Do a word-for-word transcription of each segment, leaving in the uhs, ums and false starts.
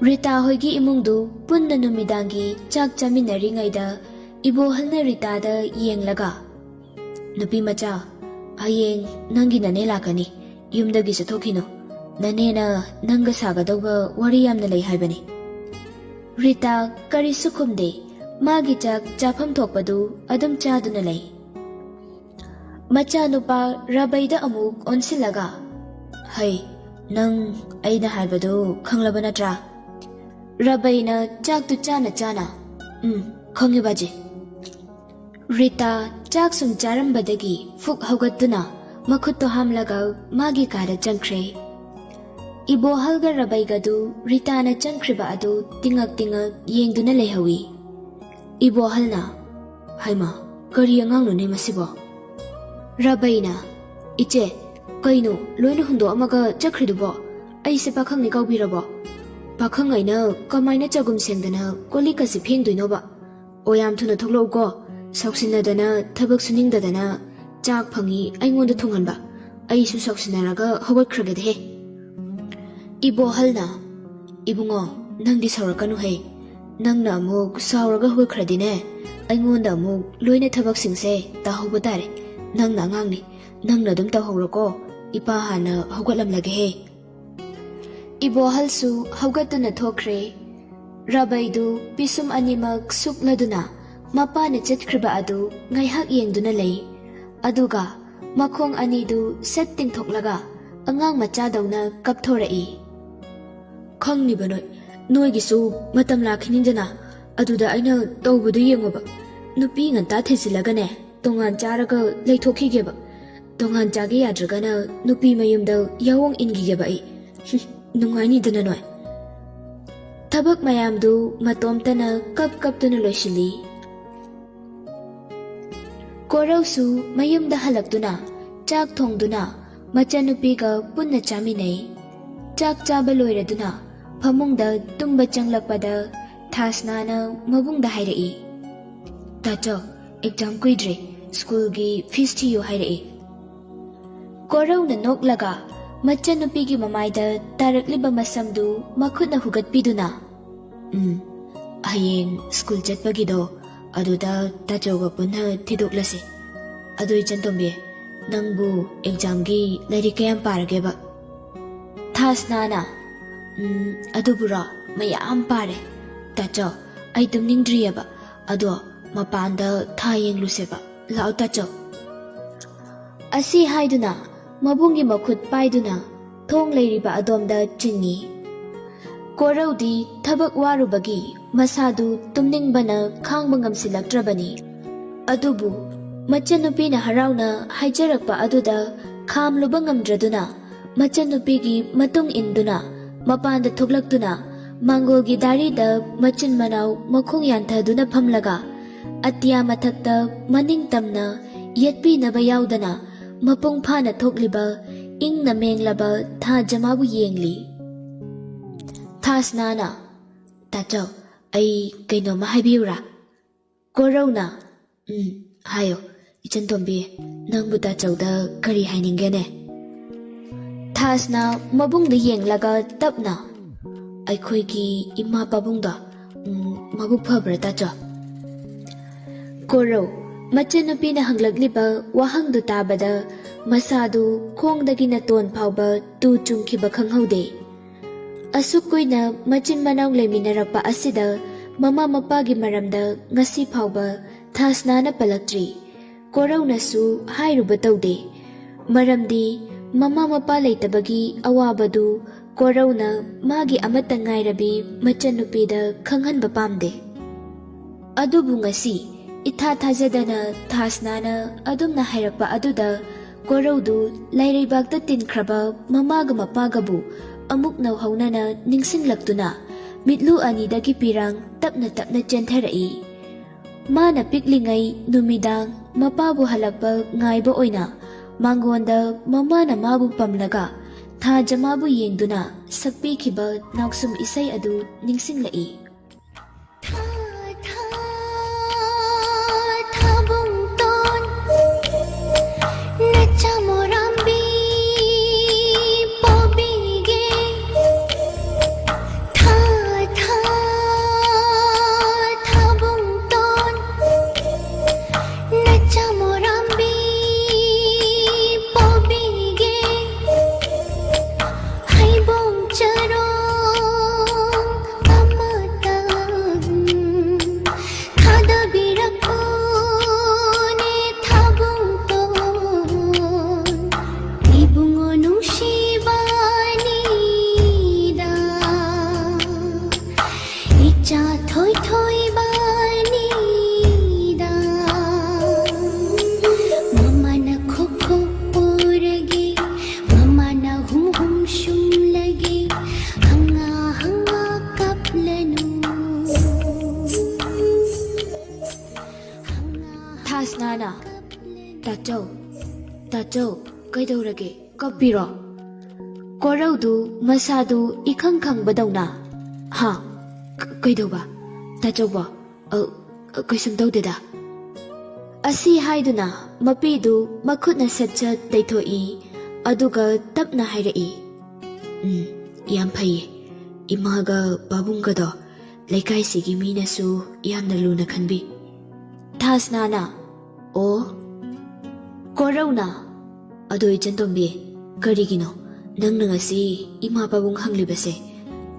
ꯔꯤꯇꯥ ꯍꯣꯏꯒꯤ ꯏꯃꯨꯡꯗꯨ ꯄꯨꯟꯅ ꯅꯨꯃꯤꯗꯥꯡꯒꯤ ꯆꯥꯛ ꯆꯥꯃꯤꯟꯅꯔꯤꯉꯩꯗ ꯏꯕꯣꯍꯜꯅ ꯔꯤꯇꯥꯗ ꯌꯦꯡꯂꯒ, "ꯅꯨꯄꯤ ꯃꯆꯥ, ꯍꯌꯦꯡ ꯅꯪꯒꯤ ꯅꯅꯦ ꯂꯥꯛꯀꯅꯤ꯫ ꯌꯨꯝꯗꯒꯤ ꯆꯠꯊꯣꯛꯈꯤꯅꯨ꯫ ꯅꯅꯦꯅ ꯅꯪꯒ ꯁꯥꯒꯗꯧꯕ ꯋꯥꯔꯤ ꯌꯥꯝꯅ ꯂꯩ ꯍꯥꯏꯕꯅꯤ꯫" ꯔꯤꯇꯥ ꯀꯔꯤꯁꯨ ꯈꯨꯝꯗꯦ꯫ ꯃꯥꯒꯤ ꯆꯥꯛ ꯆꯥꯐꯝ ꯊꯣꯛꯄꯗꯨ ꯑꯗꯨꯝ ꯆꯥꯗꯨꯅ ꯂꯩ꯫ ꯃꯆꯥꯅꯨꯄꯥ ꯔꯕꯩꯗ ꯑꯃꯨꯛ ꯑꯣꯟꯁꯤꯜꯂꯒ, "ꯍꯩ, ꯅꯪ ꯑꯩꯅ ꯍꯥꯏꯕꯗꯨ ꯈꯪꯂꯕ ꯅꯠꯇ꯭ꯔꯥ?" ꯔꯕꯩꯅ ꯆꯥꯛꯇꯨ ꯆꯥꯅ ꯆꯥꯅ, "ꯎꯝ, ꯈꯪꯉꯦ ꯕꯥꯖꯤ꯫" ꯔꯤꯇꯥ ꯆꯥꯛ ꯁꯨꯝ ꯆꯥꯔꯝꯕꯗꯒꯤ ꯐꯨꯛ ꯍꯧꯒꯠꯇꯨꯅ ꯃꯈꯨꯠꯇꯣ ꯍꯥꯝꯂꯒ ꯃꯥꯒꯤ ꯀꯥꯗ ꯆꯪꯈ꯭ꯔꯦ꯫ ꯏꯕꯣꯍꯜꯒ ꯔꯕꯩꯒꯗꯨ ꯔꯤꯇꯥꯅ ꯆꯪꯈ꯭ꯔꯤꯕ ꯑꯗꯨ ꯇꯤꯡꯉꯛ ꯇꯤꯡꯉꯛ ꯌꯦꯡꯗꯨꯅ ꯂꯩꯍꯧꯏ꯫ ꯏꯕꯣꯍꯜꯅ, "ꯍꯩꯃꯥ, ꯀꯔꯤ ꯑꯉꯥꯡꯅꯣꯅꯦ ꯃꯁꯤꯕꯣ?" ꯔꯕꯩꯅ, "ꯏꯆꯦ, ꯀꯩꯅꯣ ꯂꯣꯏꯅ ꯍꯨꯟꯗꯣꯛꯑꯝꯃꯒ ꯆꯠꯈ꯭ꯔꯤꯗꯨꯕꯣ? ꯑꯩꯁꯦ ꯄꯥꯈꯪꯅꯤ ꯀꯥꯎꯕꯤꯔꯕꯣ? ꯄꯥꯈꯪ ꯑꯩꯅ ꯀꯃꯥꯏꯅ ꯆꯒꯨꯝ ꯁꯦꯡꯗꯅ ꯀꯣꯜꯂꯤꯛꯀꯁꯦ ꯐꯦꯡꯗꯣꯏꯅꯣꯕ? ꯑꯣ, ꯌꯥꯝ ꯊꯨꯅ ꯊꯣꯛꯂꯛꯎꯀꯣ꯫ ꯁꯥꯎꯁꯤꯟꯅꯗꯅ, ꯊꯕꯛ ꯁꯨꯅꯤꯡꯗꯗꯅ ꯆꯥꯛ ꯐꯪꯉꯤ ꯑꯩꯉꯣꯟꯗ ꯊꯣꯡꯍꯟꯕ꯫ ꯑꯩꯁꯨ ꯁꯥꯎꯁꯤꯟꯅꯔꯒ ꯍꯧꯒꯠꯈ꯭ꯔꯒꯦꯗꯍꯦ꯫" ꯏꯕꯣꯍꯜꯅ, "ꯏꯕꯨꯡꯉꯣ, ꯅꯪꯗꯤ ꯁꯥꯎꯔꯛꯀꯅꯨꯍꯦ꯫ ꯅꯪꯅ ꯑꯃꯨꯛ ꯁꯥꯎꯔꯒ ꯍꯧꯒꯠꯈ꯭ꯔꯗꯤꯅꯦ, ꯑꯩꯉꯣꯟꯗ ꯑꯃꯨꯛ ꯂꯣꯏꯅ ꯊꯕꯛꯁꯤꯡꯁꯦ ꯇꯥꯍꯧꯕ ꯇꯥꯔꯦ꯫ ꯅꯪꯅ ꯑꯉꯥꯡꯅꯤ, ꯅꯪꯅ ꯑꯗꯨꯝ ꯇꯧꯍꯧꯔꯣꯀꯣ꯫ ꯏꯄꯥ ꯍꯥꯟꯅ ꯍꯧꯒꯠꯂꯝꯂꯒꯦꯍꯦ꯫" ꯏꯕꯣꯍꯜꯁꯨ ꯍꯧꯒꯠꯇꯨꯅ ꯊꯣꯛꯈ꯭ꯔꯦ꯫ ꯔꯕꯩꯗꯨ ꯄꯤꯁꯨꯝ ꯑꯅꯤꯃꯛ ꯁꯨꯛꯂꯗꯨꯅ ꯃꯄꯥꯅ ꯆꯠꯈ꯭ꯔꯤꯕ ꯑꯗꯨ ꯉꯥꯏꯍꯥꯛ ꯌꯦꯡꯗꯨꯅ ꯂꯩ꯫ ꯑꯗꯨꯒ ꯃꯈꯣꯡ ꯑꯅꯤꯗꯨ ꯁꯠ ꯇꯤꯡꯊꯣꯛꯂꯒ ꯑꯉꯥꯡ ꯃꯆꯥꯗꯧꯅ ꯀꯞꯊꯣꯔꯛꯏ꯫ "ꯈꯪꯅꯤꯕ ꯅꯣꯏ, ꯅꯣꯏꯒꯤꯁꯨ ꯃꯇꯝ ꯂꯥꯛꯈꯤꯅꯤꯗꯅ, ꯑꯗꯨꯗ ꯑꯩꯅ ꯇꯧꯕꯗꯨ ꯌꯦꯡꯉꯣꯕ꯫ ꯅꯨꯄꯤ ꯉꯟꯇꯥ ꯊꯤꯖꯤꯜꯂꯒꯅꯦ, ꯇꯣꯉꯥꯟ ꯆꯥꯔꯒ ꯂꯩꯊꯣꯛꯈꯤꯒꯦꯕ꯫ ꯇꯣꯉꯥꯟ ꯆꯥꯒꯦ ꯌꯥꯗ꯭ꯔꯒꯅ ꯅꯨꯄꯤ ꯃꯌꯨꯝꯗ ꯌꯥꯑꯣꯡ ꯏꯟꯈꯤꯒꯦꯕ ꯑꯩ꯫ ꯍꯨꯝ, ꯅꯨꯡꯉꯥꯏꯅꯤꯗꯅ ꯅꯣꯏ꯫" ꯊꯕꯛ ꯃꯌꯥꯝꯗꯨ ꯃꯇꯣꯝꯇꯅ ꯀꯞ ꯀꯞꯇꯨꯅ ꯂꯣꯏꯁꯤꯜꯂꯤ꯫ ꯀꯣꯔꯧꯁꯨ ꯃꯌꯨꯝꯗ ꯍꯜꯂꯛꯇꯨꯅ ꯆꯥꯛ ꯊꯣꯡꯗꯨꯅ ꯃꯆꯟꯅꯨꯄꯤꯒ ꯄꯨꯟꯅ ꯆꯥꯃꯤꯟꯅꯩ꯫ ꯆꯥꯛ ꯆꯥꯕ ꯂꯣꯏꯔꯗꯨꯅ ꯐꯃꯨꯡꯗ ꯇꯨꯝꯕ ꯆꯪꯂꯛꯄꯗ ꯊꯥꯁꯅꯥꯅ ꯃꯕꯨꯡꯗ ꯍꯥꯏꯔꯛꯏ, "ꯇꯥꯆꯧ, ꯑꯦꯛꯖꯥꯝ ꯀꯨꯏꯗ꯭ꯔꯦ, ꯁ꯭ꯀꯨꯜꯒꯤ ꯐꯤꯁ ꯊꯤꯌꯨ ꯍꯥꯏꯔꯛꯏ꯫" ꯀꯣꯔꯧꯅ ꯅꯣꯛꯂꯒ, ꯃꯆꯟꯅꯨꯄꯤꯒꯤ ꯃꯃꯥꯏꯗ ꯇꯥꯔꯛꯂꯤꯕ ꯃꯁꯝꯗꯨ ꯃꯈꯨꯠꯅ ꯍꯨꯒꯠꯄꯤꯗꯨꯅ, "ꯎꯝ, ꯍꯌꯦꯡ ꯁ꯭ꯀꯨꯜ ꯆꯠꯄꯒꯤꯗꯣ ꯑꯗꯨꯗ ꯇꯥꯆꯧꯒ ꯄꯨꯟꯅ ꯊꯤꯗꯣꯛꯂꯁꯤ꯫ ꯑꯗꯨ ꯏꯆꯟ ꯇꯣꯝꯕꯤ, ꯅꯪꯕꯨ ꯑꯦꯛꯖꯥꯝꯒꯤ ꯂꯥꯏꯔꯤꯛ ꯀꯌꯥꯝ ꯄꯥꯔꯒꯦꯕ?" ꯊꯥꯁꯅꯥꯅ, "ꯎꯝ, ꯑꯗꯨꯕꯨꯔꯣ, ꯃꯌꯥꯝ ꯄꯥꯔꯦ꯫ ꯇꯥꯆꯧ, ꯑꯩ ꯇꯨꯝꯅꯤꯡꯗ꯭ꯔꯤꯑꯕ꯫ ꯑꯗꯣ ꯃꯄꯥꯟꯗ ꯊꯥ ꯌꯦꯡꯂꯨꯁꯦꯕ꯫ ꯂꯥꯛꯑꯣ ꯇꯥꯆꯧ꯫" ꯑꯁꯤ ꯍꯥꯏꯗꯨꯅ ꯃꯕꯨꯡꯒꯤ ꯃꯈꯨꯠ ꯄꯥꯏꯗꯨꯅ ꯊꯣꯡ ꯂꯩꯔꯤꯕ ꯑꯗꯣꯝꯗ ꯆꯤꯡꯏ꯫ ꯀꯣꯔꯧꯗꯤ ꯊꯕꯛ ꯋꯥꯔꯨꯕꯒꯤ ꯃꯁꯥꯗꯨ ꯇꯨꯝꯅꯤꯡꯕꯅ ꯈꯥꯡꯕ ꯉꯝꯁꯤꯜꯂꯛꯇ꯭ꯔꯕꯅꯤ꯫ ꯑꯗꯨꯕꯨ ꯃꯆꯟꯅꯨꯄꯤꯅ ꯍꯔꯥꯎꯅ ꯍꯥꯏꯖꯔꯛꯄ ꯑꯗꯨꯗ ꯈꯥꯝꯂꯨꯕ ꯉꯝꯗ꯭ꯔꯗꯨꯅ ꯃꯆꯟꯅꯨꯄꯤꯒꯤ ꯃꯇꯨꯡ ꯏꯟꯗꯨꯅ ꯃꯄꯥꯟꯗ ꯊꯣꯛꯂꯛꯇꯨꯅ ꯃꯥꯡꯒꯣꯜꯒꯤ ꯗꯥꯔꯤꯗ ꯃꯆꯤꯟ ꯃꯅꯥꯎ ꯃꯈꯣꯡ ꯌꯥꯟꯊꯗꯨꯅ ꯐꯝꯂꯒ ꯑꯇꯤꯌꯥ ꯃꯊꯛꯇ ꯃꯅꯤꯡ ꯇꯝꯅ ꯌꯦꯠꯄꯤꯅꯕ ꯌꯥꯎꯗꯅ ꯃꯄꯨꯡ ꯐꯥꯅ ꯊꯣꯛꯂꯤꯕ ꯏꯪꯅ ꯃꯦꯡꯂꯕ ꯊꯥ ꯖꯃꯥꯕꯨ ꯌꯦꯡꯂꯤ꯫ ꯊꯥꯁꯅꯥꯅ, "ꯇꯥꯆꯧ, ꯑꯩ ꯀꯩꯅꯣꯝꯃ ꯍꯥꯏꯕꯤꯌꯨꯔꯥ?" ꯀꯣꯔꯧꯅ, "ꯎꯝ, ꯍꯥꯏꯌꯣ꯫ ꯏꯆꯟ ꯇꯣꯝꯕꯤ, ꯅꯪꯕꯨ ꯇꯥꯆꯧꯗ ꯀꯔꯤ ꯍꯥꯏꯅꯤꯡꯒꯦꯅꯦ?" ꯊꯥꯁꯅ ꯃꯕꯨꯡꯗ ꯌꯦꯡꯂꯒ ꯇꯞꯅ, "ꯑꯩꯈꯣꯏꯒꯤ ꯏꯃꯥ ꯄꯥꯕꯨꯡꯗꯣ, ꯎꯝ, ꯃꯕꯨꯛ ꯐꯕ꯭ꯔꯥ ꯇꯥꯆꯧ?" ꯀꯣꯔꯧ, ꯃꯆꯟꯅꯨꯄꯤꯅ ꯍꯪꯂꯛꯂꯤꯕ ꯋꯥꯍꯪꯗꯨ ꯇꯥꯕꯗ ꯃꯁꯥꯗꯨ ꯈꯣꯡꯗꯒꯤ ꯅꯥꯇꯣꯟ ꯐꯥꯎꯕ ꯇꯨ ꯆꯨꯡꯈꯤꯕ ꯈꯪꯍꯧꯗꯦ꯫ ꯑꯁꯨꯛ ꯀꯨꯏꯅ ꯃꯆꯤꯟ ꯃꯅꯥꯎ ꯂꯩꯃꯤꯟꯅꯔꯛꯄ ꯑꯁꯤꯗ ꯃꯃꯥ ꯃꯄꯥꯒꯤ ꯃꯔꯝꯗ ꯉꯁꯤ ꯐꯥꯎꯕ ꯊꯥꯁꯅꯥꯅ ꯄꯜꯂꯛꯇ꯭ꯔꯤ꯫ ꯀꯣꯔꯧꯅꯁꯨ ꯍꯥꯏꯔꯨꯕ ꯇꯧꯗꯦ꯫ ꯃꯔꯝꯗꯤ ꯃꯃꯥ ꯃꯄꯥ ꯂꯩꯇꯕꯒꯤ ꯑꯋꯥꯕꯗꯨ ꯀꯣꯔꯧꯅ ꯃꯥꯒꯤ ꯑꯃꯠꯇ ꯉꯥꯏꯔꯕꯤ ꯃꯆꯟꯅꯨꯄꯤꯗ ꯈꯪꯍꯟꯕ ꯄꯥꯝꯗꯦ꯫ ꯑꯗꯨꯕꯨ ꯉꯁꯤ ꯏꯊꯥ ꯊꯥꯖꯗꯅ ꯊꯥꯁꯅꯥꯅ ꯑꯗꯨꯝꯅ ꯍꯥꯏꯔꯛꯄ ꯑꯗꯨꯗ ꯀꯣꯔꯧꯗꯨ ꯂꯥꯏꯔꯩꯕꯥꯛꯇ ꯇꯤꯟꯈ꯭ꯔꯕ ꯃꯃꯥꯒ ꯃꯄꯥꯒꯕꯨ ꯑꯃꯨꯛ ꯅꯧꯍꯧꯅꯅ ꯅꯤꯡꯁꯤꯡꯂꯛꯇꯨꯅ ꯃꯤꯠꯂꯨ ꯑꯅꯤꯗꯒꯤ ꯄꯤꯔꯥꯡ ꯇꯞꯅ ꯇꯞꯅ ꯆꯦꯟꯊꯔꯛꯏ꯫ ꯃꯥꯅ ꯄꯤꯛꯂꯤꯉꯩ ꯅꯨꯃꯤꯗꯥꯡ ꯃꯄꯥꯕꯨ ꯍꯜꯂꯛꯄ ꯉꯥꯏꯕ ꯑꯣꯏꯅ ꯃꯥꯡꯒꯣꯟꯗ ꯃꯃꯥꯅ ꯃꯥꯕꯨ ꯄꯝꯂꯒ ꯊꯥ ꯖꯃꯥꯕꯨ ꯌꯦꯡꯗꯨꯅ ꯁꯛꯄꯤꯈꯤꯕ ꯅꯥꯎꯁꯨꯝ ꯏꯁꯩ ꯑꯗꯨ ꯅꯤꯡꯁꯤꯡꯂꯛꯏ꯫ ꯊꯥ, ꯊꯥ, ꯊꯥꯕꯨꯡꯇꯣꯟ, ꯅꯆꯥꯃꯣꯔꯥꯝꯕꯤ, ꯇꯥꯆꯧ, ꯇꯥꯆꯧ, ꯀꯩꯗꯧꯔꯒꯦ? ꯀꯞꯄꯤꯔꯣ? ꯀꯣꯔꯧꯗꯨ ꯃꯁꯥꯗꯨ ꯏꯈꯪ ꯈꯪꯕꯗꯧꯅ, "ꯍꯥ? ꯀ-, ꯀꯩꯗꯧꯕ? ꯇꯥꯆꯧꯕꯣ? ꯑ, ꯑ, ꯀꯩꯁꯨꯝ ꯇꯧꯗꯦꯗ"꯫ ꯑꯁꯤ ꯍꯥꯏꯗꯨꯅ ꯃꯄꯤꯗꯨ ꯃꯈꯨꯠꯅ ꯁꯠ ꯁꯠ ꯇꯩꯊꯣꯛꯏ, ꯑꯗꯨꯒ ꯇꯞꯅ ꯍꯥꯏꯔꯛꯏ, "ꯎꯝ, ꯌꯥꯝ ꯐꯩꯌꯦ꯫ ꯏꯃꯥꯒ ꯄꯥꯕꯨꯡꯒꯗꯣ ꯂꯩꯀꯥꯏꯁꯤꯒꯤ ꯃꯤꯅꯁꯨ ꯌꯥꯝꯅ ꯂꯨꯅ ꯈꯟꯕꯤ"꯫ ꯊꯥꯁꯅꯥꯅ, "ꯑꯣ"꯫ ꯀꯣꯔꯧꯅ, "ꯑꯗꯣ ꯏꯆꯟꯇꯣꯝꯕꯤ, ꯀꯔꯤꯒꯤꯅꯣ ꯅꯪꯅ ꯉꯁꯤ ꯏꯃꯥ ꯄꯥꯕꯨꯡ ꯍꯪꯂꯤꯕꯁꯦ?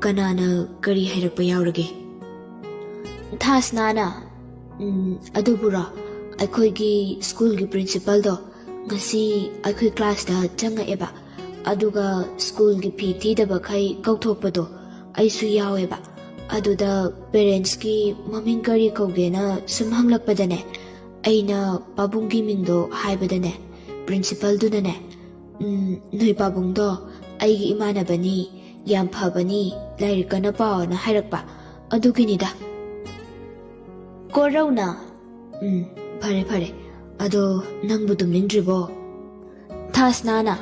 ꯀꯅꯥꯅ ꯀꯔꯤ ꯍꯥꯏꯔꯛꯄ ꯌꯥꯎꯔꯒꯦ?" ꯊꯥꯁꯅꯥꯅ, "ꯎꯝ, ꯑꯗꯨꯕꯨꯔꯣ, ꯑꯩꯈꯣꯏꯒꯤ ꯁ꯭ꯀꯨꯜꯒꯤ ꯄ꯭ꯔꯤꯟꯁꯤꯄꯜꯗꯣ ꯉꯁꯤ ꯑꯩꯈꯣꯏ ꯀ꯭ꯂꯥꯁꯇ ꯆꯪꯉꯛꯑꯦꯕ꯫ ꯑꯗꯨꯒ ꯁ꯭ꯀꯨꯜꯒꯤ ꯐꯤ ꯊꯤꯗꯕꯈꯩ ꯀꯧꯊꯣꯛꯄꯗꯣ ꯑꯩꯁꯨ ꯌꯥꯎꯋꯦꯕ꯫ ꯑꯗꯨꯗ ꯄꯦꯔꯦꯟꯠꯁꯀꯤ ꯃꯃꯤꯡ ꯀꯔꯤ ꯀꯧꯒꯦꯅ ꯁꯨꯝ ꯍꯪꯂꯛꯄꯗꯅꯦ, ꯑꯩꯅ ꯄꯥꯕꯨꯡꯒꯤ ꯃꯤꯡꯗꯣ ꯍꯥꯏꯕꯗꯅꯦ, ꯄ꯭ꯔꯤꯟꯁꯤꯄꯜꯗꯨꯅꯅꯦ, 'ꯎꯝ, ꯅꯣꯏ ꯄꯥꯕꯨꯡꯗꯣ ꯑꯩꯒꯤ ꯏꯃꯥꯟꯅꯕꯅꯤ, ꯌꯥꯝ ꯐꯕꯅꯤ, ꯂꯥꯏꯔꯤꯛ ꯀꯟꯅ ꯄꯥꯎꯅ ꯍꯥꯏꯔꯛꯄ, ꯑꯗꯨꯒꯤꯅꯤꯗ'"꯫ ꯀꯣꯔꯧꯅ, "ꯎꯝ, ꯐꯔꯦ ꯐꯔꯦ꯫ ꯑꯗꯣ ꯅꯪꯕꯨ ꯇꯨꯝꯅꯤꯡꯗ꯭ꯔꯤꯕꯣ?" ꯊꯥꯁꯅꯥꯅ,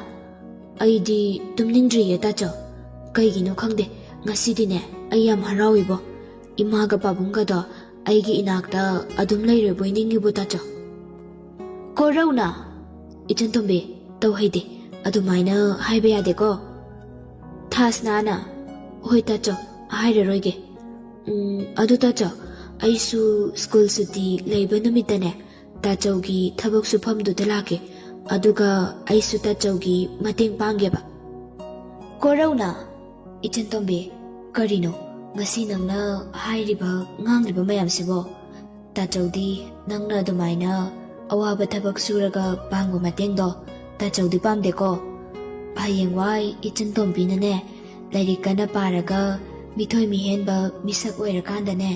"ꯑꯩꯗꯤ ꯇꯨꯝꯅꯤꯡꯗ꯭ꯔꯤꯌꯦ ꯇꯥꯆꯧ꯫ ꯀꯩꯒꯤꯅꯣ ꯈꯪꯗꯦ, ꯉꯁꯤꯗꯤꯅꯦ ꯑꯩ ꯌꯥꯝ ꯍꯔꯥꯎꯏꯕꯣ꯫ ꯏꯃꯥꯒ ꯄꯥꯕꯨꯡꯒꯗꯣ ꯑꯩꯒꯤ ꯏꯅꯥꯛꯇ ꯑꯗꯨꯝ ꯂꯩꯔꯕꯣꯏ ꯅꯤꯡꯉꯤꯕꯣ ꯇꯥꯆꯧ"꯫ ꯀꯣꯔꯧꯅ, "ꯏꯆꯟꯇꯣꯝꯕꯤ, ꯇꯧꯍꯩꯗꯦ, ꯑꯗꯨꯃꯥꯏꯅ ꯍꯥꯏꯕ ꯌꯥꯗꯦꯀꯣ"꯫ ꯊꯥꯁꯅꯥꯅ, "ꯍꯣꯏ ꯇꯥꯆꯧ, ꯍꯥꯏꯔꯔꯣꯏꯒꯦ꯫ ꯎꯝ, ꯑꯗꯨ ꯇꯥꯆꯧ, ꯑꯩꯁꯨ ꯁ꯭ꯀꯨꯜ ꯁꯨꯇꯤ ꯂꯩꯕ ꯅꯨꯃꯤꯠꯇꯅꯦ ꯇꯥꯆꯧꯒꯤ ꯊꯕꯛ ꯁꯨꯐꯝꯗꯨꯗ ꯂꯥꯛꯀꯦ, ꯑꯗꯨꯒ ꯑꯩꯁꯨ ꯇꯥꯆꯧꯒꯤ ꯃꯇꯦꯡ ꯄꯥꯡꯒꯦꯕ"꯫ ꯀꯣꯔꯧꯅ, "ꯏꯆꯟꯇꯣꯝꯕꯤ, ꯀꯔꯤꯅꯣ ꯉꯁꯤ ꯅꯪꯅ ꯍꯥꯏꯔꯤꯕ ꯉꯥꯡꯂꯤꯕ ꯃꯌꯥꯝꯁꯤꯕꯣ? ꯇꯥꯆꯧꯗꯤ ꯅꯪꯅ ꯑꯗꯨꯃꯥꯏꯅ ꯑꯋꯥꯕ ꯊꯕꯛ ꯁꯨꯔꯒ ꯄꯥꯡꯕ ꯃꯇꯦꯡꯗꯣ ꯇꯥꯆꯧꯗꯤ ꯄꯥꯝꯗꯦꯀꯣ꯫ ꯍꯌꯦꯡꯋꯥꯏ ꯏꯆꯟꯇꯣꯝꯕꯤꯅꯅꯦ ꯂꯥꯏꯔꯤꯛ ꯀꯟꯅ ꯄꯥꯔꯒ ꯃꯤꯊꯣꯏ ꯃꯤꯍꯦꯟꯕ ꯃꯤꯁꯛ ꯑꯣꯏꯔꯀꯥꯟꯗꯅꯦ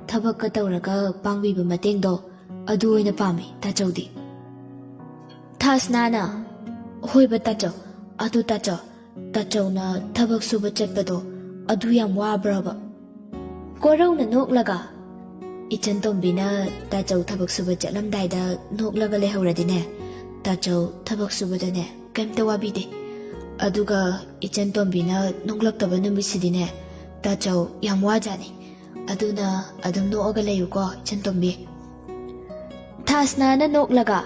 ꯊꯕꯛꯀ ꯇꯧꯔꯒ ꯄꯥꯡꯕꯤꯕ ꯃꯇꯦꯡꯗꯣ ꯑꯗꯨ ꯑꯣꯏꯅ ꯄꯥꯝꯃꯤ ꯇꯥꯆꯧꯗꯤ"꯫ ꯊꯥꯁꯅꯥꯅ, "ꯍꯣꯏꯕ ꯇꯥꯆꯧ, ꯑꯗꯨ ꯇꯥꯆꯧ, ꯇꯥꯆꯧꯅ ꯊꯕꯛ ꯁꯨꯕ ꯆꯠꯄꯗꯣ ꯑꯗꯨ ꯌꯥꯝ ꯋꯥꯕ꯭ꯔꯕ?" ꯀꯣꯔꯧꯅ ꯅꯣꯛꯂꯒ, "ꯏꯆꯟꯇꯣꯝꯕꯤꯅ ꯇꯥꯆꯧ ꯊꯕꯛ ꯁꯨꯕ ꯆꯠꯂꯝꯗꯥꯏꯗ ꯅꯣꯛꯂꯒ ꯂꯩꯍꯧꯔꯗꯤꯅꯦ, ꯇꯥꯆꯧ ꯊꯕꯛ ꯁꯨꯕꯗꯅꯦ ꯀꯩꯝꯇ ꯋꯥꯕꯤꯗꯦ꯫ ꯑꯗꯨꯒ ꯏꯆꯟ ꯇꯣꯝꯕꯤꯅ ꯅꯣꯛꯂꯛꯇꯕ ꯅꯨꯃꯤꯠꯁꯤꯗꯤꯅꯦ, ꯇꯥꯆꯧ ꯌꯥꯝ ꯋꯥꯖꯥꯅꯤ꯫ ꯑꯗꯨꯅ ꯑꯗꯨꯝ ꯅꯣꯛꯑꯒ ꯂꯩꯌꯨꯀꯣ, ꯏꯆꯟ ꯇꯣꯝꯕꯤ꯫ ꯊꯥꯁꯅꯥꯅ ꯅꯣꯛꯂꯒ,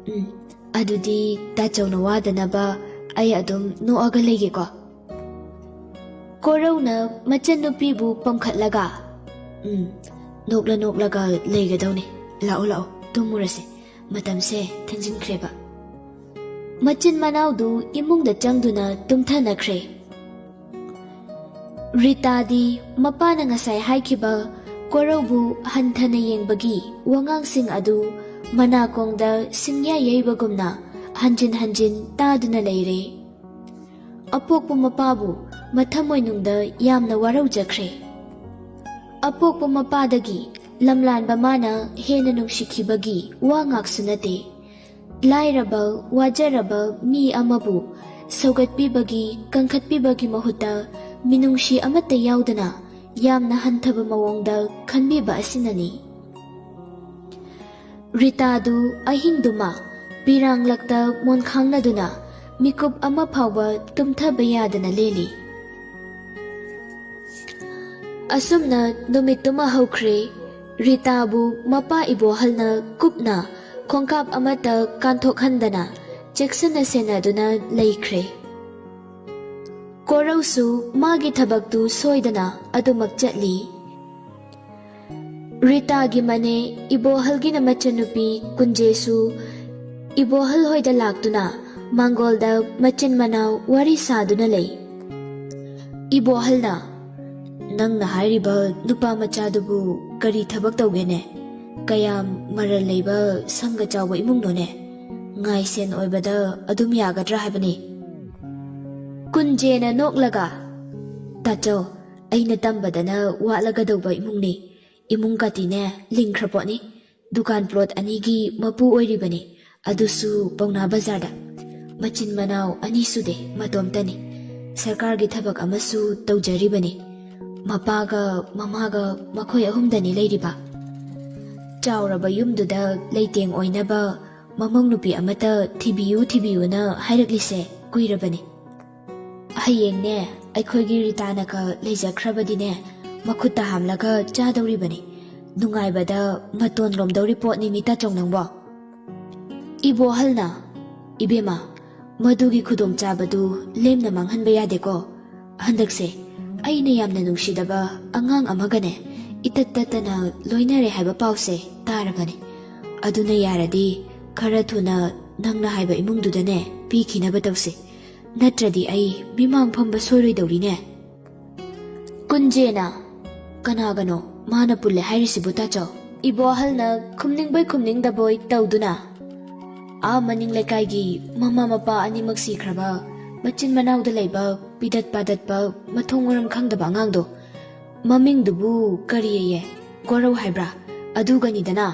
"ꯎꯝ, ꯑꯗꯨꯗꯤ ꯇꯥꯆꯧꯅ ꯋꯥꯗꯅꯕ ꯑꯩ ꯑꯗꯨꯝ ꯅꯣꯛꯑꯒ ꯂꯩꯒꯦꯀꯣ꯫" ꯀꯣꯔꯧꯅ ꯃꯆꯟꯅꯨꯄꯤꯕꯨ ꯄꯝꯈꯠꯂꯒ, "ꯎꯝ, ꯅꯣꯛꯂ ꯅꯣꯛꯂꯒ ꯂꯩꯒꯗꯧꯅꯤ꯫ ꯂꯥꯛꯑꯣ, ꯂꯥꯛꯑꯣ, ꯇꯨꯝꯃꯨꯔꯁꯦ꯫ ꯃꯇꯝꯁꯦ ꯊꯦꯡꯖꯤꯟꯈ꯭ꯔꯦꯕ꯫" ꯃꯆꯤꯟ ꯃꯅꯥꯎꯗꯨ ꯏꯃꯨꯡꯗ ꯆꯪꯗꯨꯅ ꯇꯨꯝꯊꯅꯈ꯭ꯔꯦ꯫ ꯔꯤꯇꯥꯗꯤ ꯃꯄꯥꯅ ꯉꯁꯥꯏ ꯍꯥꯏꯈꯤꯕ ꯀꯣꯔꯧꯕꯨ ꯍꯟꯊꯅ ꯌꯦꯡꯕꯒꯤ ꯋꯥꯉꯥꯡꯁꯤꯡ ꯑꯗꯨ ꯃꯅꯥꯀꯣꯡꯗ ꯁꯤꯡꯌꯥ ꯌꯩꯕꯒꯨꯝꯅ ꯍꯟꯖꯤꯟ ꯍꯟꯖꯤꯟ ꯇꯥꯗꯨꯅ ꯂꯩꯔꯦ꯫ ꯑꯄꯣꯛꯄ ꯃꯄꯥꯕꯨ ꯃꯊꯃꯣꯏꯅꯨꯡꯗ ꯌꯥꯝꯅ ꯋꯥꯔꯧꯖꯈ꯭ꯔꯦ꯫ ꯑꯄꯣꯛꯄ ꯃꯄꯥꯗꯒꯤ ꯂꯝꯂꯥꯟꯕ ꯃꯥꯅ ꯍꯦꯟꯅ ꯅꯨꯡꯁꯤꯈꯤꯕꯒꯤ ꯋꯥ ꯉꯥꯛꯁꯨ ꯅꯠꯇꯦ꯫ ꯂꯥꯏꯔꯕ, ꯋꯥꯖꯔꯕ ꯃꯤ ꯑꯃꯕꯨ ꯁꯧꯒꯠꯄꯤꯕꯒꯤ, ꯀꯟꯈꯠꯄꯤꯕꯒꯤ ꯃꯍꯨꯠꯇ ꯃꯤꯅꯨꯡꯁꯤ ꯑꯃꯠꯇ ꯌꯥꯎꯗꯅ ꯌꯥꯝꯅ ꯍꯟꯊꯕ ꯃꯑꯣꯡꯗ ꯈꯟꯕꯤꯕ ꯑꯁꯤꯅꯅꯤ꯫ ꯔꯤꯇꯥꯗꯨ ꯑꯍꯤꯡꯗꯨꯃ ꯄꯤꯔꯥꯡꯂꯛꯇ ꯃꯣꯟꯈꯥꯡꯅꯗꯨꯅ ꯃꯤꯀꯨꯞ ꯑꯃ ꯐꯥꯎꯕ ꯇꯨꯝꯊꯕ ꯌꯥꯗꯅ ꯂꯦꯜꯂꯤ꯫ ꯑꯁꯨꯝꯅ ꯅꯨꯃꯤꯠꯇꯨꯃ ꯍꯧꯈ꯭ꯔꯦ꯫ ꯔꯤꯇꯥꯕꯨ ꯃꯄꯥ ꯏꯕꯣꯍꯜꯅ ꯀꯨꯞꯅ ꯈꯣꯡꯀꯥꯞ ꯑꯃꯠꯇ ꯀꯥꯟꯊꯣꯛꯍꯟꯗꯅ ꯆꯦꯛꯁꯤꯟꯅ ꯁꯦꯟꯅꯗꯨꯅ ꯂꯩꯈ꯭ꯔꯦ꯫ ꯀꯣꯔꯧꯁꯨ ꯃꯥꯒꯤ ꯊꯕꯛꯇꯨ ꯁꯣꯏꯗꯅ ꯑꯗꯨꯃꯛ ꯆꯠꯂꯤ꯫ ꯔꯤꯇꯥꯒꯤ ꯃꯅꯦ ꯏꯕꯣꯍꯜꯒꯤꯅ ꯃꯆꯟꯅꯨꯄꯤ ꯀꯨꯟꯖꯦꯁꯨ ꯏꯕꯣꯍꯜ ꯍꯣꯏꯗ ꯂꯥꯛꯇꯨꯅ ꯃꯥꯡꯒꯣꯜꯗ ꯃꯆꯤꯟ ꯃꯅꯥꯎ ꯋꯥꯔꯤ ꯁꯥꯗꯨꯅ ꯂꯩ꯫ ꯏꯕꯣꯍꯜꯅ, "ꯅꯪꯅ ꯍꯥꯏꯔꯤꯕ ꯅꯨꯄꯥ ꯃꯆꯥꯗꯨꯕꯨ ꯀꯔꯤ ꯊꯕꯛ ꯇꯧꯒꯦꯅꯦ? ꯀꯌꯥꯝ ꯃꯔꯜ ꯂꯩꯕ ꯁꯪꯒ ꯆꯥꯎꯕ ꯏꯃꯨꯡꯅꯣꯅꯦ? ꯉꯥꯏꯁꯦꯟ ꯑꯣꯏꯕꯗ ꯑꯗꯨꯝ ꯌꯥꯒꯗ꯭ꯔꯥ ꯍꯥꯏꯕꯅꯤ?" ꯀꯨꯟꯖꯦꯅ ꯅꯣꯛꯂꯒ, "ꯇꯥꯆꯧ, ꯑꯩꯅ ꯇꯝꯕꯗꯅ ꯋꯥꯠꯂꯒꯗꯧꯕ ꯏꯃꯨꯡꯅꯤ꯫ ꯏꯃꯨꯡ ꯀꯥꯇꯤꯅꯦ ꯂꯤꯡꯈ꯭ꯔ ꯄꯣꯠꯅꯤ꯫ ꯗꯨꯀꯥꯟ ꯄ꯭ꯂꯣꯠ ꯑꯅꯤꯒꯤ ꯃꯄꯨ ꯑꯣꯏꯔꯤꯕꯅꯤ, ꯑꯗꯨꯁꯨ ꯄꯧꯅꯥ ꯕꯖꯥꯔꯗ꯫ ꯃꯆꯤꯟ ꯃꯅꯥꯎ ꯑꯅꯤ ꯁꯨꯗꯦ, ꯃꯇꯣꯝꯇꯅꯤ꯫ ꯁꯔꯀꯥꯔꯒꯤ ꯊꯕꯛ ꯑꯃꯁꯨ ꯇꯧꯖꯔꯤꯕꯅꯤ꯫ ꯃꯄꯥꯒ ꯃꯃꯥꯒ ꯃꯈꯣꯏ ꯑꯍꯨꯝꯗꯅꯤ ꯂꯩꯔꯤꯕ꯫ ꯆꯥꯎꯔꯕ ꯌꯨꯝꯗꯨꯗ ꯂꯩꯇꯦꯡ ꯑꯣꯏꯅꯕ ꯃꯃꯧ ꯅꯨꯄꯤ ꯑꯃꯠꯇ ꯊꯤꯕꯤꯌꯨ ꯊꯤꯕꯤꯌꯨꯅ ꯍꯥꯏꯔꯛꯂꯤꯁꯦ ꯀꯨꯏꯔꯕꯅꯤ꯫ ꯍꯌꯦꯡꯅꯦ, ꯑꯩꯈꯣꯏꯒꯤ ꯔꯤꯇꯥꯅꯒ ꯂꯩꯖꯈ꯭ꯔꯕꯗꯤꯅꯦ, ꯃꯈꯨꯠꯇ ꯍꯥꯝꯂꯒ ꯆꯥꯗꯧꯔꯤꯕꯅꯤ꯫ ꯅꯨꯡꯉꯥꯏꯕꯗ ꯃꯇꯣꯟ ꯂꯣꯝꯗꯧꯔꯤ ꯄꯣꯠꯅꯤ ꯃꯤ ꯇꯥꯆꯧ ꯅꯪꯕꯣ꯫ ꯏꯕꯣꯍꯜꯅ, "ꯏꯕꯦꯝꯃ, ꯃꯗꯨꯒꯤ ꯈꯨꯗꯣꯡꯆꯥꯕꯗꯨ ꯂꯦꯝꯅ ꯃꯥꯡꯍꯟꯕ ꯌꯥꯗꯦꯀꯣ꯫ ꯍꯟꯗꯛꯁꯦ ꯑꯩꯅ ꯌꯥꯝꯅ ꯅꯨꯡꯁꯤꯗꯕ ꯑꯉꯥꯡ ꯑꯃꯒꯅꯦ ꯏꯇꯠ ꯇꯠꯇꯅ ꯂꯣꯏꯅꯔꯦ ꯍꯥꯏꯕ ꯄꯥꯎꯁꯦ ꯇꯥꯔꯕꯅꯤ꯫ ꯑꯗꯨꯅ ꯌꯥꯔꯗꯤ ꯈꯔ ꯊꯨꯅ ꯅꯪꯅ ꯍꯥꯏꯕ ꯏꯃꯨꯡꯗꯨꯗꯅꯦ ꯄꯤꯈꯤꯅꯕ ꯇꯧꯁꯤ꯫ ꯅꯠꯇ꯭ꯔꯗꯤ ꯑꯩ ꯃꯤꯃꯥꯡ ꯐꯝꯕ ꯁꯣꯏꯔꯣꯏꯗꯧꯔꯤꯅꯦ꯫" ꯀꯨꯟꯖꯦꯅ, "ꯀꯅꯥꯒꯅꯣ ꯃꯥꯅ ꯄꯨꯜꯂꯦ ꯍꯥꯏꯔꯤꯁꯤꯕꯨ ꯇꯥꯆꯧ?" ꯏꯕꯣꯍꯜꯅ ꯈꯨꯝꯅꯤꯡꯕꯣꯏ ꯈꯨꯝꯅꯤꯡꯗꯕꯣꯏ ꯇꯧꯗꯨꯅ, "ꯑꯥ ꯃꯅꯤꯡ ꯂꯩꯀꯥꯏꯒꯤ ꯃꯃꯥ ꯃꯄꯥ ꯑꯅꯤꯃꯛ ꯁꯤꯈ꯭ꯔꯕ ꯃꯆꯤꯟ ꯃꯅꯥꯎꯗ ꯂꯩꯕ ꯄꯤꯗꯠ ꯄꯥꯗꯠꯄ ꯃꯊꯣꯡ ꯃꯔꯝ ꯈꯪꯗꯕ ꯑꯉꯥꯡꯗꯣ꯫ ꯃꯃꯤꯡꯗꯨꯕꯨ ꯀꯔꯤꯑꯌꯦ? ꯀꯣꯔꯧ ꯍꯥꯏꯕ꯭ꯔꯥ? ꯑꯗꯨꯒꯅꯤꯗꯅ?"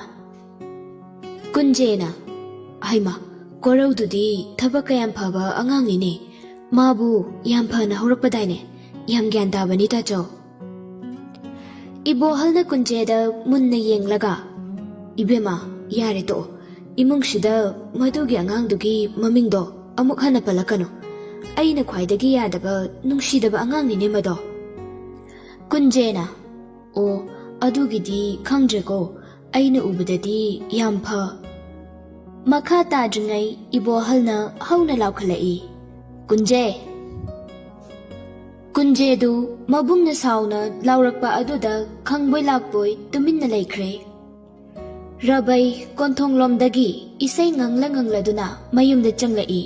ꯀꯨꯟꯖꯦꯅ, "ꯍꯩꯃ, ꯀꯣꯔꯧꯗꯨꯗꯤ ꯊꯕꯛ ꯀꯌꯥꯝ ꯐꯕ ꯑꯉꯥꯡꯅꯤꯅꯦ꯫ ꯃꯥꯕꯨ ꯌꯥꯝ ꯐꯅ ꯍꯧꯔꯛꯄꯗꯥꯏꯅꯦ꯫ ꯌꯥꯝ ꯒ꯭ꯌꯥꯟ ꯇꯥꯕꯅꯤ ꯇꯥꯆꯧ꯫" ꯏꯕꯣꯍꯜꯅ ꯀꯨꯟꯖꯦꯗ ꯃꯨꯟꯅ ꯌꯦꯡꯂꯒ, "ꯏꯕꯦꯝꯃ, ꯌꯥꯔꯦ ꯇꯣꯛꯑꯣ꯫ ꯏꯃꯨꯡꯁꯤꯗ ꯃꯗꯨꯒꯤ ꯑꯉꯥꯡꯗꯨꯒꯤ ꯃꯃꯤꯡꯗꯣ ꯑꯃꯨꯛ ꯍꯟꯅ ꯄꯜꯂꯛꯀꯅꯨ꯫ ꯑꯩꯅ ꯈ꯭ꯋꯥꯏꯗꯒꯤ ꯌꯥꯗꯕ, ꯅꯨꯡꯁꯤꯗꯕ ꯑꯉꯥꯡꯅꯤꯅꯦ ꯃꯗꯣ꯫" ꯀꯨꯟꯖꯦꯅ, "ꯑꯣ, ꯑꯗꯨꯒꯤꯗꯤ ꯈꯪꯗ꯭ꯔꯦꯀꯣ꯫ ꯑꯩꯅ ꯎꯕꯗꯗꯤ ꯌꯥꯝ ꯐ-" ꯃꯈꯥ ꯇꯥꯗ꯭ꯔꯤꯉꯩ ꯏꯕꯣꯍꯜꯅ ꯍꯧꯅ ꯂꯥꯎꯈꯠꯂꯛꯏ, "ꯀꯨꯟꯖꯦ!" ꯀꯨꯟꯖꯦꯗꯨ ꯃꯕꯨꯡꯅ ꯁꯥꯎꯅ ꯂꯥꯎꯔꯛꯄ ꯑꯗꯨꯗ ꯈꯪꯕꯣꯏ ꯂꯥꯛꯄꯣꯏ ꯇꯨꯃꯤꯟꯅ ꯂꯩꯈ꯭ꯔꯦ꯫ ꯔꯕꯩ ꯀꯣꯟꯊꯣꯡꯂꯣꯝꯗꯒꯤ ꯏꯁꯩ ꯉꯪꯂ ꯉꯪꯂꯗꯨꯅ ꯃꯌꯨꯝꯗ ꯆꯪꯂꯛꯏ꯫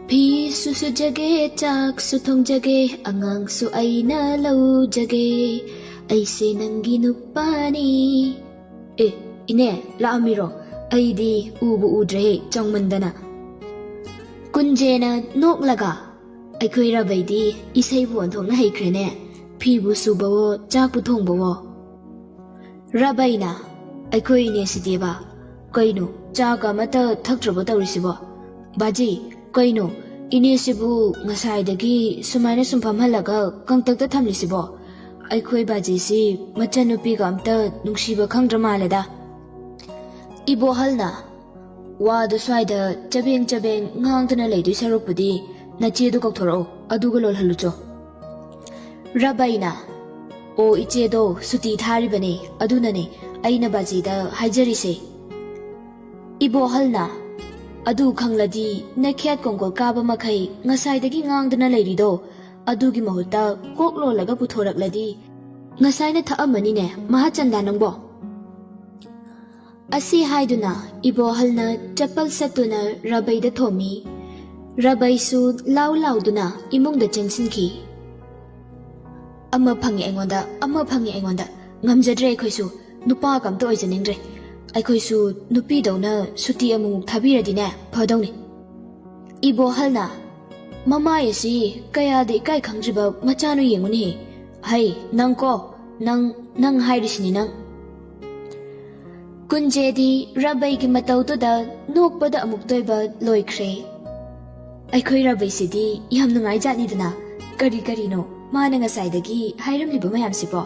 "ꯐꯤꯁꯨ ꯁꯨꯖꯒꯦ, ꯆꯥꯛꯁꯨ ꯊꯣꯡꯖꯒꯦ, ꯑꯉꯥꯡꯁꯨ ꯑꯩꯅ ꯂꯧꯖꯒꯦ, ꯑꯩꯁꯦ ꯅꯪꯒꯤ ꯅꯨꯄꯥꯅꯤ꯫" "ꯑꯦ, ꯏꯅꯦ, ꯂꯥꯛꯑꯝꯃꯤꯔꯣ? ꯑꯩꯗꯤ ꯎꯕꯨ ꯎꯗ꯭ꯔꯦꯍꯦ, ꯆꯥꯎꯃꯟꯗꯅ꯫" ꯀꯨꯟꯖꯦꯅ ꯅꯣꯛꯂꯒ, "ꯑꯩꯈꯣꯏ ꯔꯕꯩꯗꯤ ꯏꯁꯩꯕꯨ ꯑꯣꯟꯊꯣꯛꯅ ꯍꯩꯈ꯭ꯔꯦꯅꯦ, ꯐꯤꯕꯨ ꯁꯨꯕꯋꯣ, ꯆꯥꯛꯄꯨ ꯊꯣꯡꯕꯋꯣ꯫" ꯔꯕꯩꯅ, "ꯑꯩꯈꯣꯏ ꯏꯅꯦꯁꯤꯗꯤꯕ, ꯀꯩꯅꯣ, ꯆꯥꯒ ꯑꯃꯠꯇ ꯊꯛꯇ꯭ꯔꯕꯣ ꯇꯧꯔꯤꯁꯤꯕꯣ? ꯕꯥꯖꯤ, ꯀꯩꯅꯣ, ꯏꯅꯦꯁꯤꯕꯨ ꯉꯁꯥꯏꯗꯒꯤ ꯁꯨꯃꯥꯏꯅ ꯁꯨꯝ ꯐꯝꯍꯜꯂꯒ ꯀꯪꯇꯛꯇ ꯊꯝꯂꯤꯁꯤꯕꯣ? ꯑꯩꯈꯣꯏ ꯕꯥꯖꯤꯁꯤ ꯃꯆꯟꯅꯨꯄꯤꯒ ꯑꯝꯇ ꯅꯨꯡꯁꯤꯕ ꯈꯪꯗ꯭ꯔ ꯃꯥꯜꯂꯦꯗ꯫" ꯏꯕꯣꯍꯜꯅ, ꯋꯥꯗꯨ ꯁ꯭ꯋꯥꯏꯗ ꯆꯕꯦꯡ ꯆꯕꯦꯡ ꯉꯥꯡꯗꯅ ꯂꯩꯗꯣꯏ ꯁꯔꯨꯛꯄꯨꯗꯤ ꯅꯆꯦꯗꯨ ꯀꯧꯊꯣꯔꯛꯑꯣ, ꯑꯗꯨꯒ ꯂꯣꯜꯍꯜꯂꯨꯆꯣ꯫ ꯔꯕꯩꯅ, "ꯑꯣ, ꯏꯆꯦꯗꯣ ꯁꯨꯇꯤ ꯊꯥꯔꯤꯕꯅꯦ, ꯑꯗꯨꯅꯅꯦ ꯑꯩꯅ ꯕꯥꯖꯤꯗ ꯍꯥꯏꯖꯔꯤꯁꯦ꯫" ꯏꯕꯣꯍꯜꯅ, "ꯑꯗꯨ ꯈꯪꯂꯗꯤ ꯅꯈꯦꯠ ꯀꯣꯡꯒꯣꯜ ꯀꯥꯕ ꯃꯈꯩ ꯉꯁꯥꯏꯗꯒꯤ ꯉꯥꯡꯗꯅ ꯂꯩꯔꯤꯗꯣ, ꯑꯗꯨꯒꯤ ꯃꯍꯨꯠꯇ ꯀꯣꯛ ꯂꯣꯜꯂꯒ ꯄꯨꯊꯣꯔꯛꯂꯗꯤ ꯉꯁꯥꯏꯅ ꯊꯛꯑꯝꯃꯅꯤꯅꯦ, ꯃꯍꯥꯆꯟꯗ ꯅꯪꯕꯣ?" ꯑꯁꯤ ꯍꯥꯏꯗꯨꯅ ꯏꯕꯣꯍꯜꯅ ꯆꯄꯜ ꯁꯠꯇꯨꯅ ꯔꯕꯩꯗ ꯊꯣꯝꯃꯤ꯫ ꯔꯕꯩꯁꯨ ꯂꯥꯎ ꯂꯥꯎꯗꯨꯅ ꯏꯃꯨꯡꯗ ꯆꯦꯟꯁꯤꯟꯈꯤ꯫ "ꯑꯃ ꯐꯪꯉꯦ ꯑꯩꯉꯣꯟꯗ, ꯑꯃ ꯐꯪꯉꯦ ꯑꯩꯉꯣꯟꯗ꯫ ꯉꯝꯖꯗ꯭ꯔꯦ ꯑꯩꯈꯣꯏꯁꯨ, ꯅꯨꯄꯥꯒ ꯑꯝꯇ ꯑꯣꯏꯖꯅꯤꯡꯗ꯭ꯔꯦ꯫ ꯑꯩꯈꯣꯏꯁꯨ ꯅꯨꯄꯤꯗꯧꯅ ꯁꯨꯇꯤ ꯑꯃꯨꯛ ꯊꯥꯕꯤꯔꯗꯤꯅꯦ ꯐꯗꯧꯅꯤ꯫" ꯏꯕꯣꯍꯜꯅ, "ꯃꯃꯥꯏ ꯑꯁꯤ ꯀꯌꯥꯗ ꯏꯀꯥꯏ ꯈꯪꯗ꯭ꯔꯤꯕ ꯃꯆꯥꯅꯣ ꯌꯦꯡꯉꯨꯅꯦꯍꯦ꯫ ꯍꯩ, ꯅꯪꯀꯣ, ꯅꯪ, ꯅꯪ ꯍꯥꯏꯔꯤꯁꯤꯅꯤ ꯅꯪ꯫" ꯀꯨꯟꯖꯦꯗꯤ ꯔꯕꯩꯒꯤ ꯃꯇꯧꯗꯨꯗ ꯅꯣꯛꯄꯗ ꯑꯃꯨꯛꯇꯣꯏꯕ ꯂꯣꯏꯈ꯭ꯔꯦ꯫ "ꯑꯩꯈꯣꯏ ꯔꯕꯩꯁꯤꯗꯤ ꯌꯥꯝ ꯅꯨꯡꯉꯥꯏꯖꯥꯠꯅꯤꯗꯅ, ꯀꯔꯤ ꯀꯔꯤꯅꯣ ꯃꯥꯅ ꯉꯁꯥꯏꯗꯒꯤ ꯍꯥꯏꯔꯝꯂꯤꯕ ꯃꯌꯥꯝꯁꯤꯕꯣ?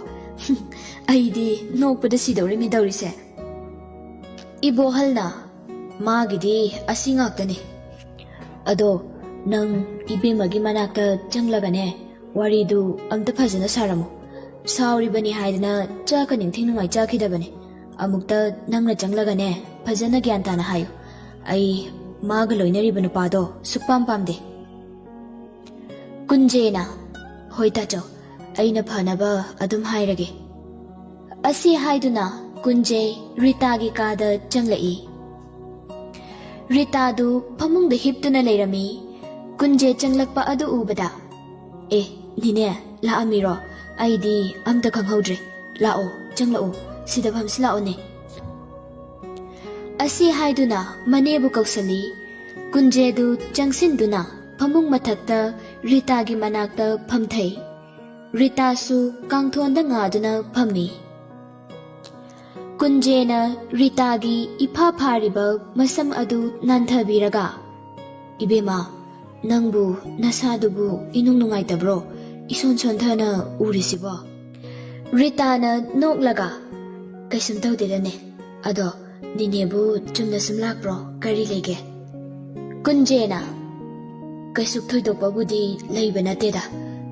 ꯑꯩꯗꯤ ꯅꯣꯛꯄꯗ ꯁꯤꯗꯧꯔꯤꯃꯤ ꯇꯧꯔꯤꯁꯦ꯫" ꯏꯕꯣꯍꯜꯅ, "ꯃꯥꯒꯤꯗꯤ ꯑꯁꯤ ꯉꯥꯛꯇꯅꯤ꯫ ꯑꯗꯣ ꯅꯪ ꯏꯕꯦꯝꯃꯒꯤ ꯃꯅꯥꯛꯇ ꯆꯪꯂꯒꯅꯦ, ꯋꯥꯔꯤꯗꯨ ꯑꯝꯇ ꯐꯖꯅ ꯁꯥꯔꯝꯃꯨ꯫ ꯁꯥꯎꯔꯤꯕꯅꯤ ꯍꯥꯏꯗꯅ ꯆꯥꯛꯀ ꯅꯤꯡꯊꯤ ꯅꯨꯡꯉꯥꯏ ꯆꯥꯈꯤꯗꯕꯅꯤ꯫ ꯑꯃꯨꯛꯇ ꯅꯪꯅ ꯆꯪꯂꯒꯅꯦ, ꯐꯖꯅ ꯒ꯭ꯌꯥꯟ ꯇꯥꯅ ꯍꯥꯏꯌꯨ꯫ ꯑꯩ ꯃꯥꯒ ꯂꯣꯏꯅꯔꯤꯕ ꯅꯨꯄꯥꯗꯣ ꯁꯨꯛꯄꯥꯝ ꯄꯥꯝꯗꯦ꯫" ꯀꯨꯟꯖꯦꯅ, "ꯍꯣꯏ ꯇꯥꯆꯧ, ꯑꯩꯅ ꯐꯅꯕ ꯑꯗꯨꯝ ꯍꯥꯏꯔꯒꯦ꯫" ꯑꯁꯤ ꯍꯥꯏꯗꯨꯅ ꯀꯨꯟꯖꯦ ꯔꯤꯇꯥꯒꯤ ꯀꯥꯗ ꯆꯪꯂꯛꯏ꯫ ꯔꯤꯇꯥꯗꯨ ꯐꯃꯨꯡꯗ ꯍꯤꯞꯇꯨꯅ ꯂꯩꯔꯝꯃꯤ꯫ ꯀꯨꯟꯖꯦ ꯆꯪꯂꯛꯄ ꯑꯗꯨ ꯎꯕꯗ, "ꯑꯦ, ꯅꯤꯅꯦ, ꯂꯥꯛꯑꯝꯃꯤꯔꯣ? ꯑꯩꯗꯤ ꯑꯝꯇ ꯈꯪꯍꯧꯗ꯭ꯔꯦ꯫ ꯂꯥꯛꯑꯣ, ꯆꯪꯂꯛꯑꯣ, ꯁꯤꯗ ꯐꯝꯁꯤ ꯂꯥꯛꯑꯣꯅꯦ꯫" ꯑꯁꯤ ꯍꯥꯏꯗꯨꯅ ꯃꯅꯦꯕꯨ ꯀꯧꯁꯜꯂꯤ꯫ ꯀꯨꯟꯖꯦꯗꯨ ꯆꯪꯁꯤꯟꯗꯨꯅ ꯐꯃꯨꯡ ꯃꯊꯛꯇ ꯔꯤꯇꯥꯒꯤ ꯃꯅꯥꯛꯇ ꯐꯝꯊꯩ꯫ ꯔꯤꯇꯥꯁꯨ ꯀꯥꯡꯊꯣꯟꯗ ꯉꯥꯗꯨꯅ ꯐꯝꯃꯤ꯫ ꯀꯨꯟꯖꯦꯅ ꯔꯤꯇꯥꯒꯤ ꯏꯐꯥ ꯐꯥꯔꯤꯕ ꯃꯁꯝ ꯑꯗꯨ ꯅꯥꯟꯊꯕꯤꯔꯒ, "ꯏꯕꯦꯝꯃ, ꯅꯪꯕꯨ ꯅꯁꯥꯗꯨꯕꯨ ꯏꯅꯨꯡ ꯅꯨꯡꯉꯥꯏꯇꯕ꯭ꯔꯣ? ꯏꯁꯣꯟ ꯁꯣꯟꯊꯅ ꯎꯔꯤꯁꯤꯕꯣ?" ꯔꯤꯇꯥꯅ ꯅꯣꯛꯂꯒ, "ꯀꯩꯁꯨꯝ ꯇꯧꯗꯦꯗꯅꯦ꯫ ꯑꯗꯣ ꯅꯤꯅꯦꯕꯨ ꯆꯨꯝꯅ ꯁꯨꯝ ꯂꯥꯛꯄ꯭ꯔꯣ? ꯀꯔꯤ ꯂꯩꯒꯦ? ꯀꯨꯟꯖꯦꯅ, "ꯀꯩꯁꯨ ꯊꯣꯏꯗꯣꯛꯄꯕꯨꯗꯤ ꯂꯩꯕ ꯅꯠꯇꯦꯗ꯫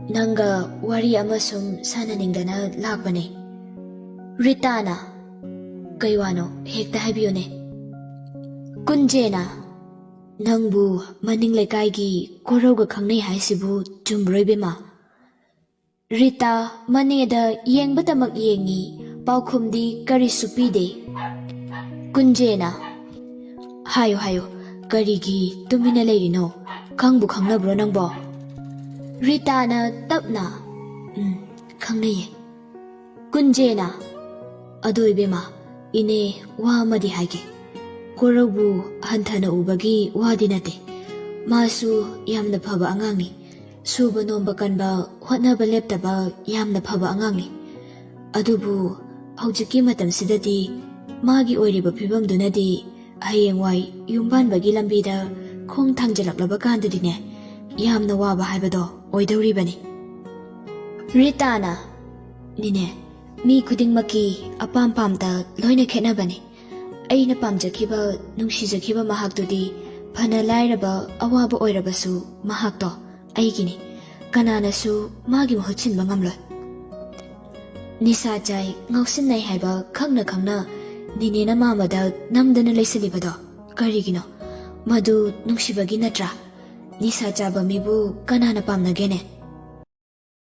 ꯅꯪꯒ ꯋꯥꯔꯤ ꯑꯃ ꯁꯨꯝ ꯁꯥꯟꯅꯅꯤꯡꯗꯅ ꯂꯥꯛꯄꯅꯦ꯫" ꯔꯤꯇꯥꯅ, "ꯀꯩ ꯋꯥꯅꯣ? ꯍꯦꯛꯇ ꯍꯥꯏꯕꯤꯌꯨꯅꯦ꯫" ꯀꯨꯟꯖꯦꯅ, "ꯅꯪꯕꯨ ꯃꯅꯤꯡ ꯂꯩꯀꯥꯏꯒꯤ ꯀꯣꯔꯧꯒ ꯈꯪꯅꯩ ꯍꯥꯏꯁꯤꯕꯨ ꯆꯨꯝꯕ꯭ꯔꯣ, ꯏꯕꯦꯝꯃ?" ꯔꯤꯇꯥ ꯃꯅꯦꯗ ꯌꯦꯡꯕꯇꯃꯛ ꯌꯦꯡꯉꯤ, ꯄꯥꯎꯈꯨꯝꯗꯤ ꯀꯔꯤꯁꯨ ꯄꯤꯗꯦ꯫ ꯀꯨꯟꯖꯦꯅ, "ꯍꯥꯏꯌꯨ, ꯍꯥꯏꯌꯨ, ꯀꯔꯤꯒꯤ ꯇꯨꯃꯤꯟꯅ ꯂꯩꯔꯤꯅꯣ? ꯈꯪꯕꯨ ꯈꯪꯅꯕ꯭ꯔꯣ ꯅꯪꯕꯣ?" ꯔꯤꯇꯥꯅ ꯇꯞꯅ, "ꯎꯝ, ꯈꯪꯅꯩꯌꯦ꯫" ꯀꯨꯟꯖꯦꯅ, "ꯑꯗꯣ ꯏꯕꯦꯝꯃ, ꯏꯅꯦ ꯋꯥ ꯑꯃꯗꯤ ꯍꯥꯏꯒꯦ꯫ ꯀꯣꯔꯧꯕꯨ ꯍꯟꯊꯅ ꯎꯕꯒꯤ ꯋꯥꯗꯤ ꯅꯠꯇꯦ꯫ ꯃꯥꯁꯨ ꯌꯥꯝꯅ ꯐꯕ ꯑꯉꯥꯡꯅꯤ꯫ ꯁꯨꯕ ꯅꯣꯝꯕ ꯀꯟꯕ, ꯍꯣꯠꯅꯕ ꯂꯦꯞꯇꯕ ꯌꯥꯝꯅ ꯐꯕ ꯑꯉꯥꯡꯅꯤ꯫ ꯑꯗꯨꯕꯨ ꯍꯧꯖꯤꯛꯀꯤ ꯃꯇꯝꯁꯤꯗꯗꯤ ꯃꯥꯒꯤ ꯑꯣꯏꯔꯤꯕ ꯐꯤꯕꯝꯗꯨꯅꯗꯤ ꯍꯌꯦꯡꯋꯥꯏ ꯌꯨꯝꯕꯥꯟꯕꯒꯤ ꯂꯝꯕꯤꯗ ꯈꯣꯡ ꯊꯥꯡꯖꯤꯜꯂꯛꯂꯕ ꯀꯥꯟꯗꯗꯤꯅꯦ, ꯌꯥꯝꯅ ꯋꯥꯕ ꯍꯥꯏꯕꯗꯣ ꯑꯣꯏꯗꯧꯔꯤꯕꯅꯤ꯫" ꯔꯤꯇꯥꯅ, "ꯅꯤꯅꯦ, ꯃꯤ ꯈꯨꯗꯤꯡꯃꯛꯀꯤ ꯑꯄꯥꯝ ꯄꯥꯝꯗ ꯂꯣꯏꯅ ꯈꯦꯠꯅꯕꯅꯤ꯫ ꯑꯩꯅ ꯄꯥꯝꯖꯈꯤꯕ, ꯅꯨꯡꯁꯤꯖꯈꯤꯕ ꯃꯍꯥꯛꯇꯨꯗꯤ ꯐꯅ ꯂꯥꯏꯔꯕ, ꯑꯋꯥꯕ ꯑꯣꯏꯔꯕꯁꯨ ꯃꯍꯥꯛꯇꯣ ꯑꯩꯒꯤꯅꯤ꯫ ꯀꯅꯥꯅꯁꯨ ꯃꯥꯒꯤ ꯃꯍꯨꯠ ꯁꯤꯟꯕ ꯉꯝꯂꯣꯏ꯫" "ꯅꯤꯁꯥ ꯆꯥꯏ, ꯉꯥꯎꯁꯤꯟꯅꯩ ꯍꯥꯏꯕ ꯈꯪꯅ ꯈꯪꯅ ꯅꯤꯅꯦꯅ ꯃꯥꯃꯗ ꯅꯝꯗꯅ ꯂꯩꯁꯤꯜꯂꯤꯕꯗꯣ ꯀꯔꯤꯒꯤꯅꯣ? ꯃꯗꯨ ꯅꯨꯡꯁꯤꯕꯒꯤ ꯅꯠꯇ꯭ꯔꯥ? ꯅꯤꯁꯥ ꯆꯥꯕ ꯃꯤꯕꯨ ꯀꯅꯥꯅ ꯄꯥꯝꯅꯒꯦꯅꯦ?"